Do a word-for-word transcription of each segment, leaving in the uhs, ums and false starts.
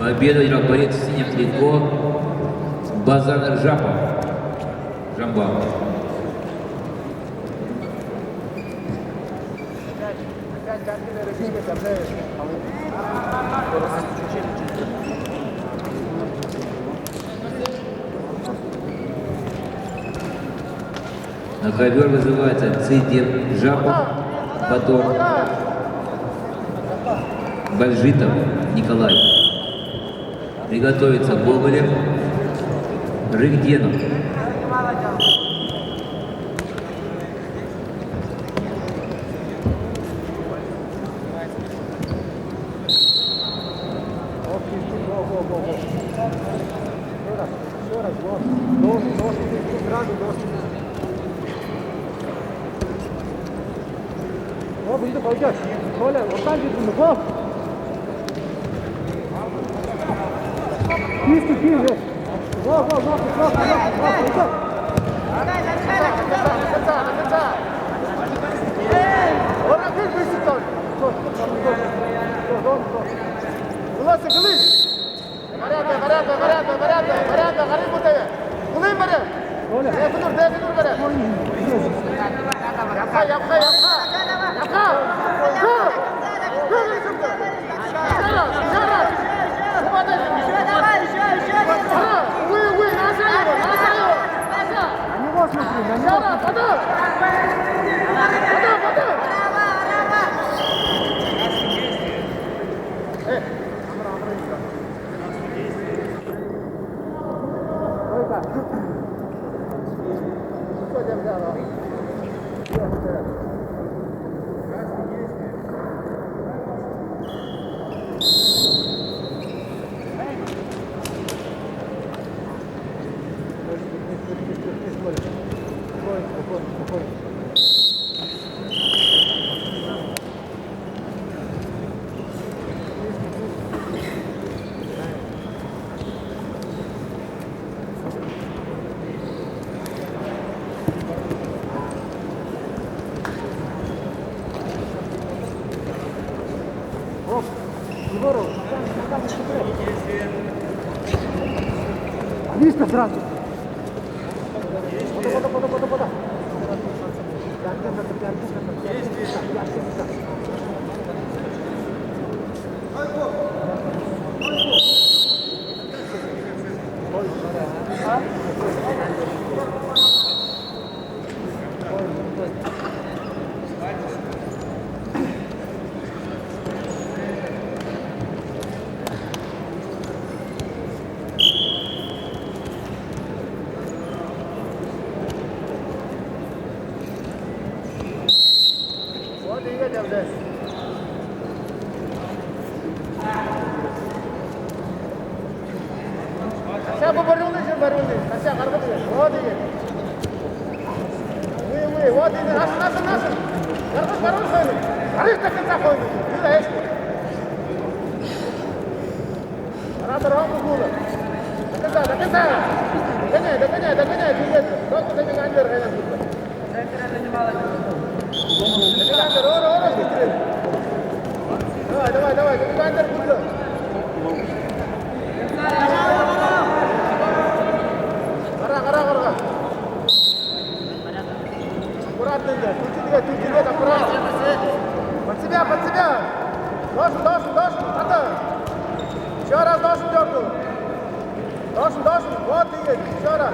Победу одержал борец в синем трико Базар Джапов. Джамбал. На ковёр вызывается Цыдеп Джапов, Батор Бальжитов Николай. Приготовиться Гоголев, Рыгденов. Ещё раз, ещё раз, вот. Должен, должен, ты сразу должен. Вот, иди, пойдёшь. Коля, вот так же, ну, вот. Кисти, кисти. Во, во, во, во, во, во, во, во. Вылазь, вылазь. Порядок, порядок, порядок, порядок, порядок, гарын бүтээе. Гулын бари. Дээшэнүүр, дээшэнүүр бари. Ябаха, ябаха, ябаха. Ябаха. Гү. Гү, гү, гү, гү. Ещё раз, ещё раз. Давай, давай, давай, давай, ещё, ещё, ещё. Ага, увы, увы, назад его, назад его, назад. На него смотри, на него. Ещё раз, потом. Потом, потом. Э. Алиска сразу. Подо, подо, подо, подо, подо. Вот иигээд ябадаа. Хашаа бү бариулыш, бариулыш. Хашаа гаргыш. Вот иигээд. Вы, вы, вот иигээд. Нааша, нааша, нааша. Гаргыш, бариулыш хойно. Гарыш, дахин саа хойно. Юу даа, эшгүй. Оратор, он кулэ. Дахин саа, дахин саа. Догоняй, догоняй, догоняй. Иигээд. Только добегай, андер, хойно. Давай, давай, давай, Александр, куда? Гара, гара, гара. Аккуратненько, тутиды, тутиды, аккуратно. Под себя, под себя. Должен, должен, должен, надо. Ещё раз должен дёрнуть. Должен, должен. Вот, Игорь, ещё раз.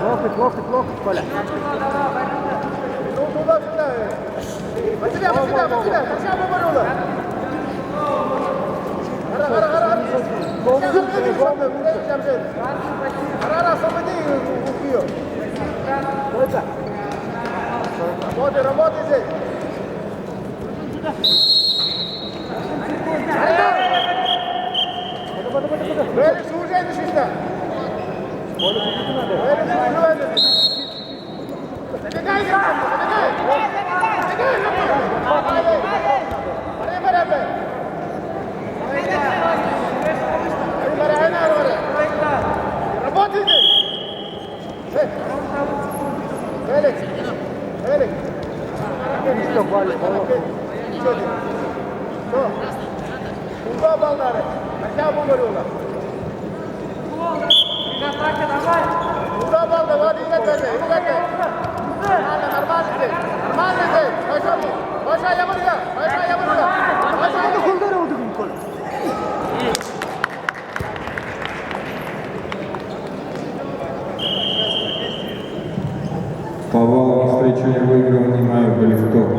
Локоть, локоть, локоть, Коля. Ну, туда, сюда. Под себя, под себя, под себя. Совсем выбороло. Гара, гара, гара, гара. Гара, гара, освободи и убей её. Работай, работай здесь. Феликс, уже не шесть. Феликс, уже не шесть. Забегай, забегай. Забегай, забегай. Бори, бори, бори. Бори, бори, бори, бори. Работайте. Феликс! Феликс! Всё, Валя, молодец. Всё. Удаа балдаарай. Дахяад бү бариулаа. Удаа балдаа, вот, иигээд байжа, иигээд байжа. Нормально, нормально здесь. Нормально здесь. Хорошо. Хорошо, я буду. Хорошо, я буду. Хорошо. По баллам встречи не выиграл Нимаев Баликтор.